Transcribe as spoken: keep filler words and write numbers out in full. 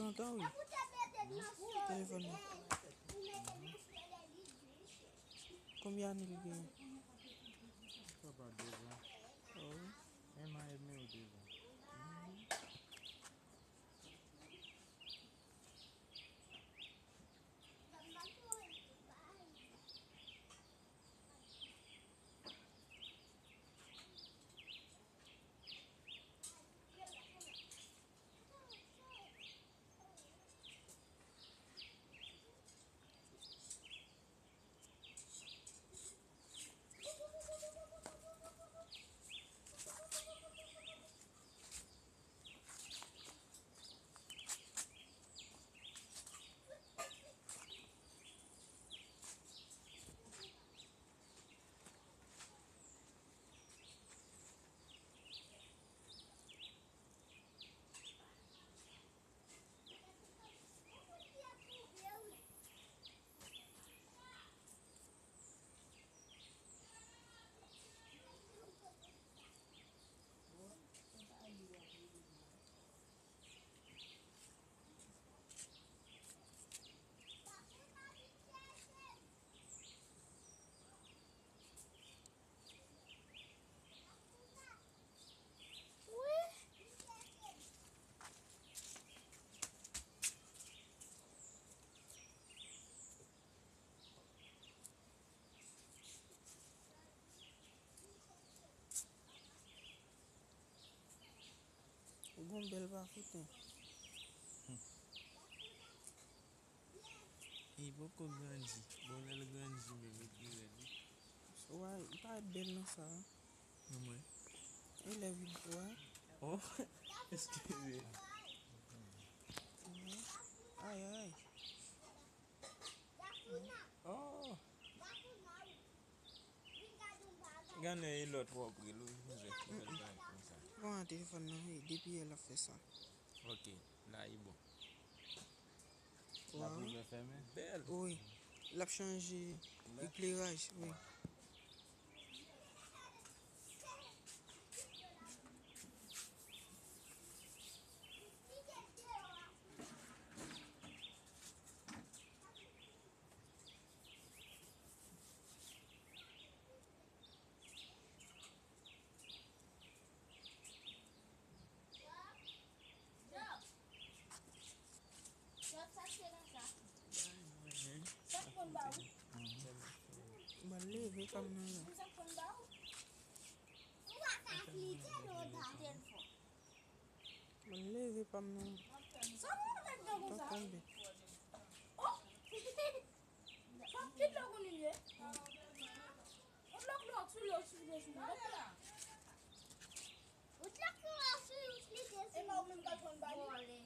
Lontan, wi. Telefòn nan. Konbyen ane li genyen? Sa pa de zan. Oh. En an edmi ou de zan. Ou gon bèl pafouten. Li poko grandi. Bon, lè l grandi, menm li pi rèd, wi. Wè, li parèt bèl nan sa. Nan mwen. E lèv li, wè. Oh, eskize. Mhm. Ay, ay, ay. Oh. Gade e lòt wè w pri l, wi, mizè, ki fè l parèt konsa. Bon, telefòn nan, wi, depi yè l ap fè sa. Ok, la e bon. L ap ouvè fèmen. Bèl. Wi. L ap chanje ekleraj, wi. Mwen leve pa m nan la. Mwen leve pa m nan. Sa mwen mèt gen konsa. Tonbe. Oh! Sa ki lòk ou li ye? Yon lòk lòk sou lòk sou lòk sou lòk. Yon lòk lòk sou lòk sou lòk. E pa ou menm k al pran bal li?